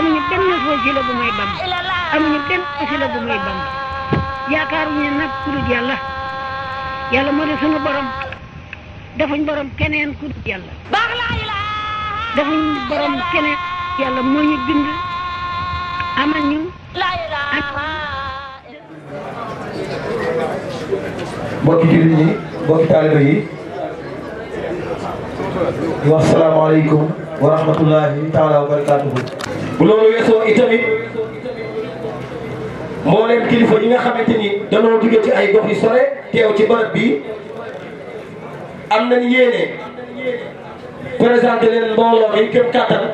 amuñu benn wasila bu may Bamba amuñu benn wasila bu may Bamba yaakaaruñu nag ku dul yàlla yàlla moo di sunu borom defuñ borom keneen ku dul yàlla defuñ borom keneen yàlla moo ñu bind amal ñu mbokki jullit ñi mbokki taaliba yi di wax salaamaaleykum wa rahmatullahi taala wa barakaatuhu. bu loolu weesoo itamit mbooleem kilifa yi nga xamante ni danoo jóge ci ay gox yu sore teew ci barab bi am nañ yéene présenté leen mbooloo mi képp kàttan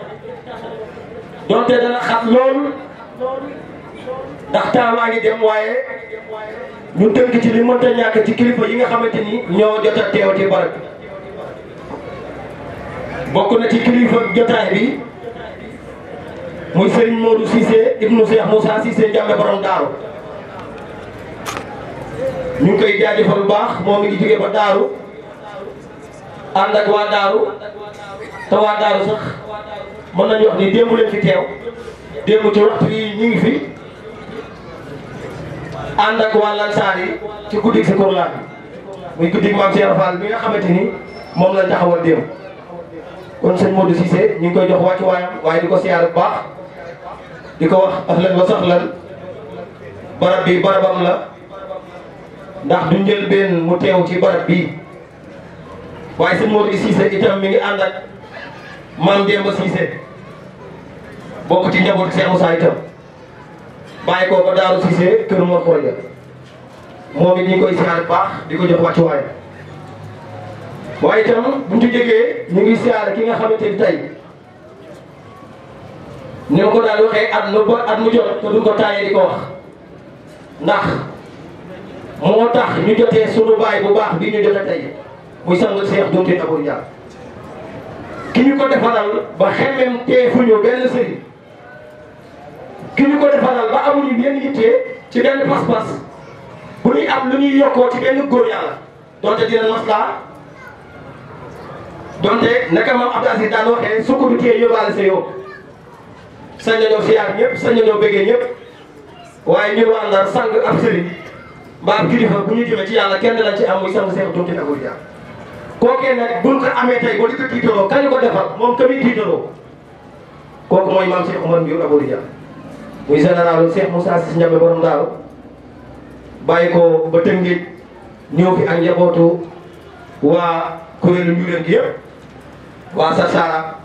donte dana xat lool ndax taamaa ngi dem waaye ñu tënk ci li mënta ñàkk ci kilifa yi nga xamante ni ñoo jot a teew ci barab bi bokk na ci kilifa jotaay bi muy Serigne Modou Cissé ibnu Cheikh Moussa Cissé Ndiamé borom Daaru ñu ngi koy jaajëfal bu baax moom mi ngi jógee ba Daaru ànd ak waa Daaru te waa Daaru sax mën nañu wax ni démb leen fi teew démb ci waxtu yi ñu ngi fi ànd ak waa Lansar yi ci guddig si Kourlaan bi muy guddig Maam Cheikh Fall mi nga xamante ni moom lañ taxawal démb kon sëñ Modou Cissé ñu ngi koy jox wàccu waayam waaye di ko siyaar bu baax di ko wax ahlan wa sahlan barab bi barabam la ndax du njëlbeen mu teew ci barab bi waaye sëñ Modou Cissé itam mi ngi ànd ak Mame Demba Cissé bokk ci njabootu Cheikh Moussa itam bàyyi ko ba Daaru Cissé kër Mor Xooja moom it ñu ngi koy siyaar bu baax di ko jox wàccu waayam waaye itam bu ñu ci jógee ñu ngi siyaare ki nga xamante ni tey ni ma ko daal waxee at mu jot te duñ ko taayee di ko wax ndax moo tax ñu jotee sunu baay bu baax bi ñu jote tey muy sang Cheikh Donte Abou Dia ki ñu ko defaral ba xemem teefuñu benn sëriñ ki ñu ko defaral ba amuñu benn yittee ci benn pas-pas bu ñuy am lu ñuy yokkoo ci benn góor yàlla donte dina maslaa donte naka maam Abdou Aziz daan waxee su ko du tee yóbbaale sa yóbbu sañ nañoo siyaar ñëpp sañ nañoo bëggee ñëpp waaye ñun waa Ndar sang ab sëriñ mbaa kilifa bu ñu jëmee ci yàlla kenn lañ ci am muy sang Cheikh Donte Abou Dia kookee nag buñ ko amee tey ba di ko tiitaroo kañ ko defal moom tamit tiitaroo kooku mooy maam Cheikh Oumar Ndiour Abou Dia muy général Cheikh Moussa Cissé Ndiamé borom Daaru bàyyi ko ba Tëngéej ñëw fi ak njabootu waa kuréelu Ndiourène gi yëpp waa Sarsara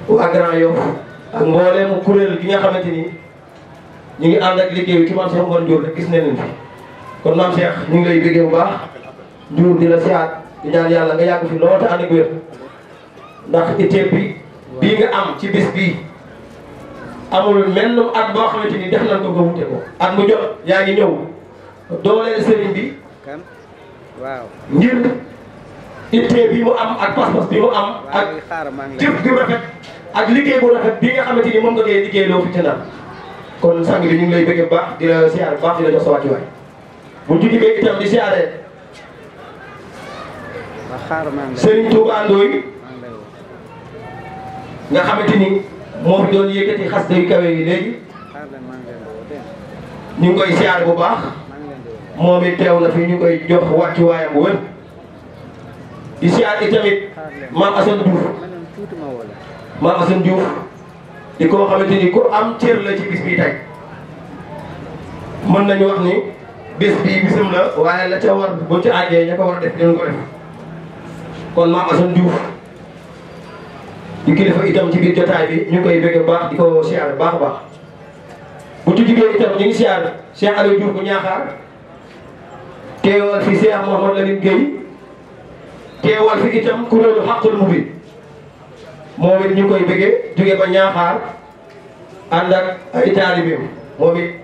waa Grand Yoff ak mbooleemu kuréel gi nga xamante ni ñu ngi ànd ak liggéey bi ci maam Cheikh Oumar Ndiour rek gis nañ leen fi kon maam Cheikh ñu ngi lay bëggee bu baax Ndiour di la siyaat di ñaan yàlla nga yàgg fi lool te ànd ak wér ndax itteeb bi bii nga am ci bis bii amul menn at boo xamante ni def nañ ko nga wute ko at mu jot yaa ngi ñëw dooleel sëriñ bi ngir ittee bi mu am ak pas-pas bi mu am ak jëf ju rafet ak liggéey bu rafet bi nga xamante ni moom nga koy liggéey loo fi ci Ndar kon sang bi ñu ngi lay bëgg bu baax di la siyaare bu baax di la jox sa wàccuwaay bu ñu jógee itam di siyaare Serigne Touba Ndoye nga xamante ni moo fi doon yëkkati xas yu kawe yi léegi ñu ngi koy siyaare bu baax moom it teew na fi ñu koy jox wàccuwaayam bu wér di siyaar itamit maam Assane Diouf maam Assane Diouf di ko xamante ni ku am cër la ci bis bii tey mën nañu wax ni bis bii bisam la waaye la ca war bu ci àggee ña ko war a def dinañ ko def kon maam Assane Diouf di kilifa itam ci biir jotaay bi ñu koy bëgg baax di ko siyaar baax a baax bu ci jugee itam ñu ngi siyaar Cheikh Aliou Diouf bu Ñaaxaar teewal fi Cheikh Mouhamadou Lamine Gueye teewal fi itam kuréelu Haqqul Mubin moom it ñu koy bëggee jóge ba Ñaaxaar ànd ak ay taalibeem moom it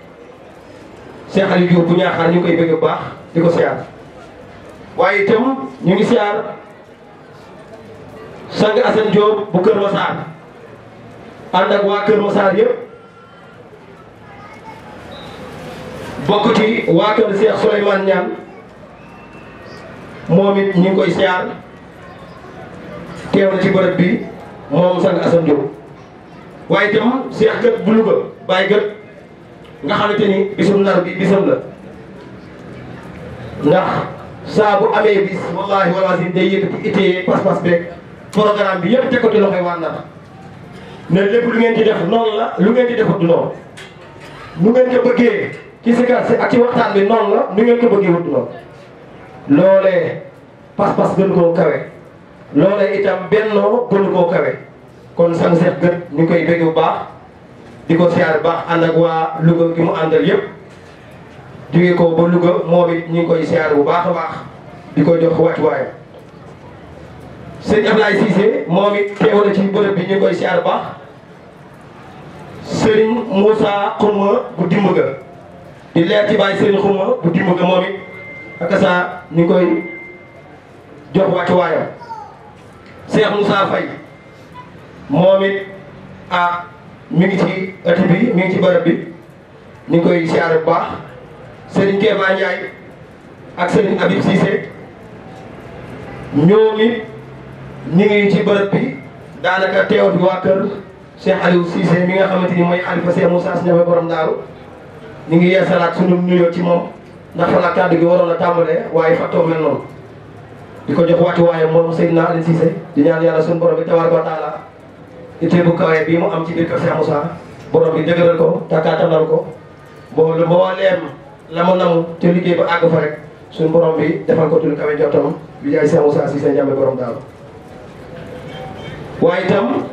Cheikh Aliou Diouf bu Ñaaxaar ñu koy bëgg bu baax di ko siyaar waaye itam ñu ngi siyaar sang Assane Diop bu Kër Massar ànd ak waa Kër Massar yëpp bokk ci waa kër Cheikh Souleymane Niane moom it ñu ngi koy siyaar teew na ci bërëb bi moom sang Assane Diop waaye itam Cheikh Gët bu Louga Baye Gët nga xamante ni bisum nar bi bisam la ndax saa bu amee bis wallahi wala si day yëkkati itee pas-pas beeg programme bi yëpp teg ko ci loxoy waa Ndar ne lépp lu ngeen ci def noonu la lu ngeen ci defut du noonu nu ngeen ko bëggee ci sikar si ak ci waxtaan bi noonu la nu ngeen ko bëggee wut noonu loolee pas-pas gën koo kawe loolee itam bennoo gënu koo kawe kon sang Cheikh Gët ñu koy bëgg bu baax di ko siyaar bu baax ànd ak waa Louga gi mu àndal yëpp jóge ko ba Louga moom it ñu ngi koy siyaar bu baax a baax di ko jox wàccuwaayam sëñ Ablaye Cissé moom it teew na ci bërëb bi ñu ngi koy siyaar bu baax Serigne Moussa Xuma bu dimb ga di leer ci bàyyi Serigne Xuma bu dimb ga moom it ak saa ñu ngi koy jox wàccuwaayam Cheikh Moussa Faye moom it mi ngi ci ëtt bi mi ngi ci bërëb bi ñu ngi koy siyaar bu baax Serigne Kéba Ndiaye ak Serigne Habib Cissé ñoom it ñu ngi ci bërëb bi daanaka teewat bi waa kër Cheikh Aliou Cissé mi nga xamante ni mooy xalifa Cheikh Moussa Sy Ndiamé borom daaru ñu ngi yeesalaat sunu nuyoo ci moom ndax fa la kàddu gi waroon a tàmbalee waaye fattoo mel noonu di ko jox wàccuwaayam moom Seydina Aliou Cissé di ñaan yàlla sunu borom bi tabaaraka wa taala ittee bu kawee bii mu am ci biir kër Cheikh Moussa borom bi dëgëral ko takkaatanal ko mbooleem la mu namu te liggéey ba àgg fa rek suñu borom bi defal ko tul kawe njottam bi jaay Cheikh Moussa Sy Ndiamé borom daaru waaye itam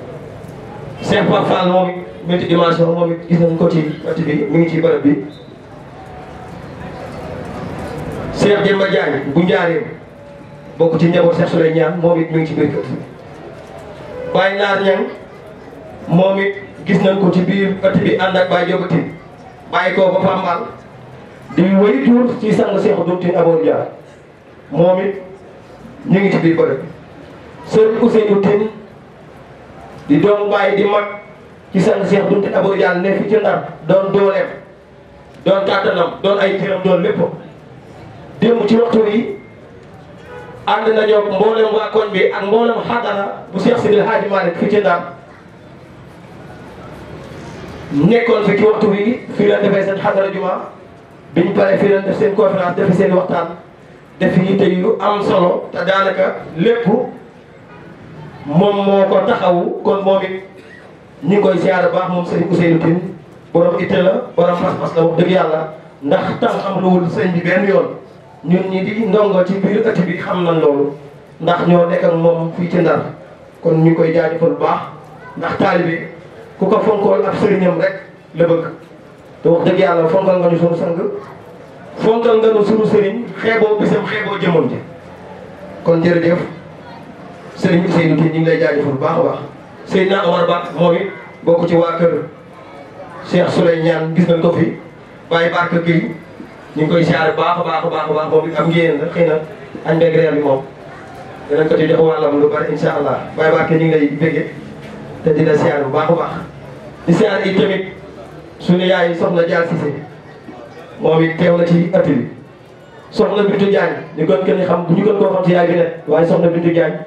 Cheikh Pape Fall moom it multidimension moom it gis nañ ko ci ëtt bi mi ngi ci bërëb bi Cheikh Demba Diagne bu Njaareem bokk ci njaboot Cheikh Souley Ñaan moom it mi ngi ci biir kër gi Baye Naar Ñang moom it gis nañ ko ci biir ëtt bi ànd ak Baye Jobatin bàyyi ko ba Pambal di wéy tuur ci sang Cheikh Doutine Abor Dia moom it ñu ngi ci biir bërëb Serigne Ousseynou Tine di doom bàyyi di mag ci sang Cheikh Doutine Abor Dia ne fi ci Ndar doon dooleem doon kàttanam doon ay cëram doon lépp démb ci waxtu yi ànd nañoo mboolem waa koñ bi ak mboolem xadara bu Cheikh Sidil Hadji Malick fi ci Ndar nekkoon fi ci waxtu bi fii la defee seen xadara juma bi ñu paree fii la def seen conférence defi seen waxtaan def yitte yu am solo te daanaka lépp moom moo ko taxawu kon moom it ñu ngi koy siyaare baax moom sëñ Ousseynou Tine borom itte la borom pas-pas la wax dëgg yàlla ndax tam am luwul sëñ bi benn yoon ñun ñi di ndongo ci biir ëtt bi xam nañ loolu ndax ñoo nekk ak moom fii ci Ndar kon ñu ngi koy jaajëfal bu baax ndax taalibe ku ko fonkool ab sëriñam rek la bëgg te wax dëgg yàlla fonkal nga ñu sunu sang fonkal nga ñu sunu sëriñ xeeboo bisam xeeboo jëmam ji kon jërëjëf sëriñ Ousseynou Tine ñu ngi lay jaajëfal bu baax a baax Seydina Omar Ba moom it bokk ci waa kër Cheikh Souley Ñaan gis nañ ko fi Baye Barke Gueye ñu ngi koy siyaare baax a baax a baax a baax moom it am ngeen la xëy na añ beeg reer bi moom danañ ko ci jox wàllam lu bari incha allah Baye Barke ñu ngi lay béggee te di la siyaare bu baax a baax di siyaare it tamit suñu yaay soxna Dial Cissé moom it teew na ci ëtt bi soxna Bintu Diagne ñu gën xam ñu gën koo xam ci yaay bi nekk waaye soxna Bintu Diagne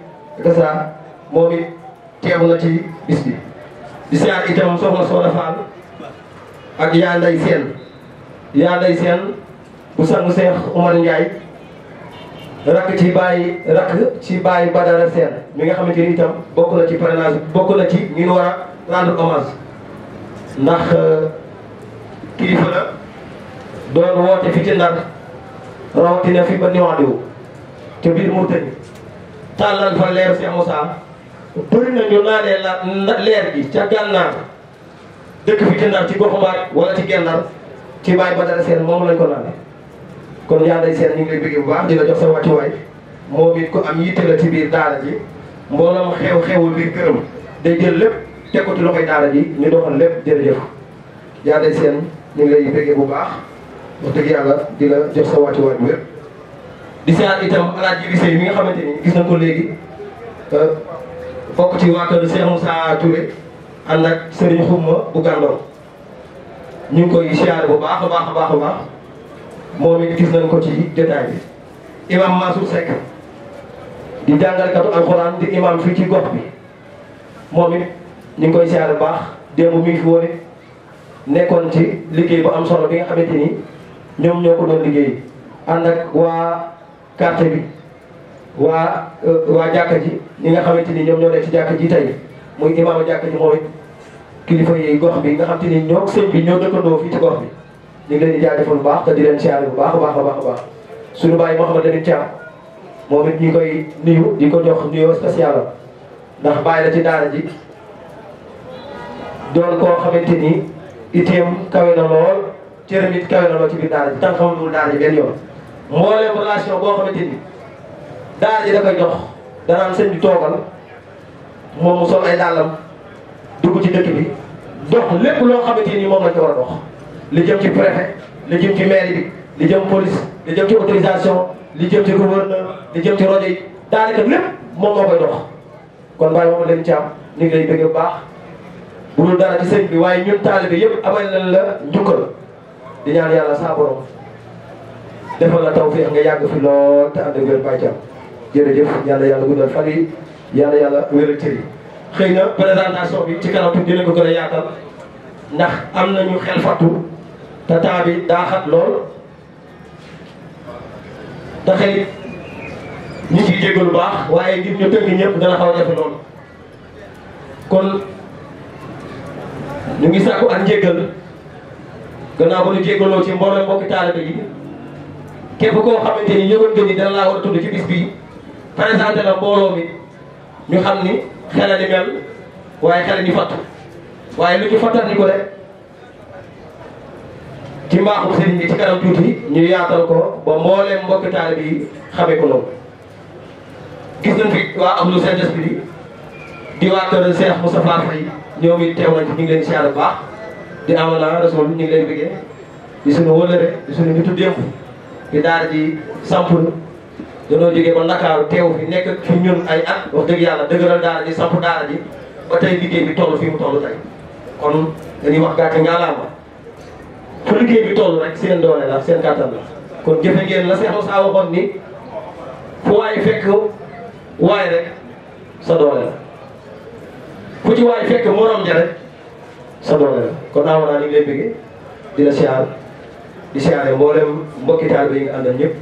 gasa moom it teew na ci bis bi di siyaare itam soxna Soda Fall ak yaa nday seen bu sang Cheikh Oumar Ndiaye rakk ci Baye Badara Sène mi nga xamante ni itam bokk na ci parrainage bokk na ci ñi war a rendre hommage ndax kilifa la doon woote fi ci Ndar rawatina fi ba Niwadiou ca biir Mourtani tàllal fa leer Cheikh Moussa bëri na ñu naanee leer gi ca gànnaar dëkk fi ci Ndar ci goxu Mbaar wala ci Gendar ci Baye Badara Sène moom lañ ko naanee kon yaa day seen ñu ngi lay bëgg bu baax di la jox sa wàccuwaay moom it ko am yitte la ci biir daara ji mbooloom xew-xewul biir këram day jël lépp teg ko ci loxoy daara ji ñu doxal lépp jërëjëf yaa day seen ñu ngi lay bëgg bu baax wax dëgg yàlla di la jox sa wàccuwaay bu wér di siyaar itam Alaaji Bi Sey mi nga xamante ni gis nañ ko léegi bokk ci waa kër Cheikh Moussa Touré ànd ak Serigne Xumma bu Gàndoor ñu ngi koy siyaar bu baax a baax a baax a baax moom it gis nañ ko ci jotaay bi imam Mansour Seck di jàngalekatu alxuraan di imam fii ci gox bi moom it ñu ngi koy siyaare baax démb mi ngi fi woon nekkoon ci liggéey bu am solo bi nga xamante ni ñoom ñoo ko doon liggéey ànd ak waa quartier bi waa jàkka ji ñi nga xamante ni ñoom ñoo nekk ci jàkka ji tey muy imaam jàkka ji mooy kilifa yi gox bi nga xamante ni ñoo sëñ bi ñoo dëkkandoo fii ci gox bi ñu ngi leen di jaajëfal bu baax te di leen siyaare bu baax a baax a baax a baax suñu bàyyi Mouhamed Lamine Thiam moom it ñu koy nuyu di ko jox nuyoo spécial ndax bàyyi la ci daara ji doon koo xamante ni itteem kawe na lool cëram it kawe na lool ci biir daara ji tant xamul daara ji benn yoon mbooleem relation boo xamante ni daara ji da koy jox danaan sëñ bi toogal moom mu sol ay dàllam dugg ci dëkk bi dox lépp loo xamante ni moom la ñu war a dox li jëm ci préfet li jëm ci mairie bi li jëm police li jëm ci autorisation li jëm ci gouverneur li jëm ci rajo yi daanaka lépp moom moo koy dox kon bàyyi moom leen ci am ñu ngi lay bëgg bu baax bu dul dara ci sëñ bi waaye ñun taalibe yëpp amal nañ la njukkal di ñaan yàlla saa borom defal la tawfeex nga yàgg fi lool te ànd ak wér bàyyi am jërëjëf yàlla yàlla guddal fan yi yàlla wéral cër yi xëy na présentation bi ci kanam tuuti dinañ ko gën a yaatal ndax am nañu xel fattu te temps bi daa xat lool te xëy ñu ngi jéggalu baax waaye ngir ñu tënk ñëpp dana xaw a jafe lool kon ñu ngi sàkku ak njéggal gannaaw ba ñu jéggaloo ci mboolem mbokki taalibe yi képp koo xamante ni yëgoon nga ni dana laa war a tudd ci bis bi présenté la mbooloo mi ñu xam ni xela di mel waaye xela ni fattu waaye lu ñu fattal ni ko rek ci mbaaxum sëriñ bi ci kanam tuuti ñu yaatal ko ba mbooleem mbokki taalibe yi xamee ko noonu gis nañ fi waa am lu Saint-Esprit di waa kër Cheikh Moustapha Faye ñoom it teew nañ ci ñu ngi leen siyaare bu baax di amana rasul ñu ngi leen bëggee di suñu wëlëre di suñu nitu démb di daara ji sampul danoo jógee ba Ndakaaru teew fi nekk fi ñun ay at wax dëgg yàlla dëgëral daara ji samp daara ji ba tey liggéey bi toll fii mu toll tey kon dañuy wax gàtt ngaalaama fu liggéey bi toll rek seen doole la seen kàttan la kon jëfe ngeen la Cheikh Moussa waxoon ni fu waaye fekk waaye rek sa doole la fu ci waaye fekk morom ja rek sa doole la kon naa wanaa ni ngi lay bëggee di la siyaar di siyaare mboolem mbokki taalibe yi nga àndal ñëpp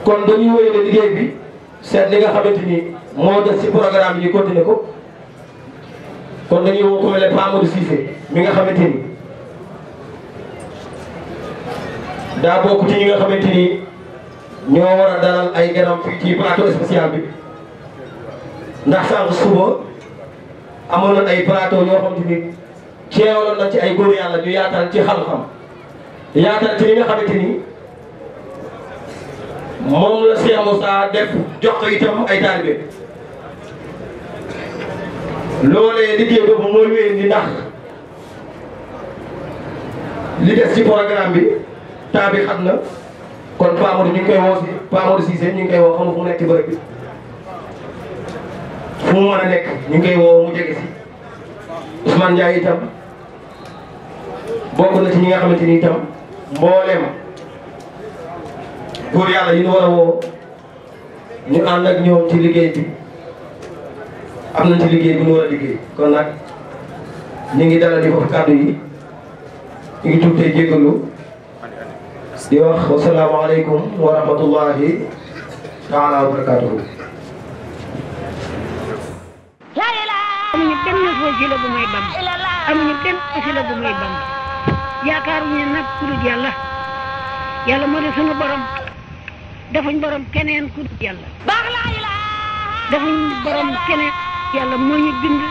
kon dañuy wéyale liggéey bi seet li nga xamante ni moo des ci programme yi ñu continuer ko kon dañuy woo ku mel ne Pa Amadou Cissé mi nga xamante ni daa bokk ci ñi nga xamante ni ñoo war a dalal ay ganam fii ci plateau spécial bi ndax sànq suba amoon na ay plateau yoo xamante ni ceewaloon na ci ay góor yàlla ñu yaatal ci xam-xam yaatal ci li nga xamante ni moom la Cheikh Moussa def jox ko itam ay taalibe loolee liggéey boobu mooy wéy ni ndax li des ci programme bi temps bi xam na kon Pa Amadou ñu ngi koy woo si Pa Amadou Cissé ñu ngi koy woo xam fu mu nekk ci bërëb bi fu mu mën a nekk ñu ngi koy woo mu jege si Ousmane Ndiaye itam bokk na ci ñi nga xamante ni itam mbooleem góor yàlla yi ñu war a woo ñu ànd ak ñoom ci liggéey bi am nañ ci liggéey bi ñu war a liggéey kon nag ñu ngi dalal di foofu kàddu yi ñu ngi tuub tey jéggalu di wax wasalaamaaleykum wa rahmatullahi taala wa barakatuhu amuñu benn wasila bu may bam amuñu benn wasila bu may bam yaakaaruñu nag ku dul yàlla yàlla moo di sunu borom defuñ borom keneen ku dul yàlla defuñ borom keneen yàlla moo ñu bind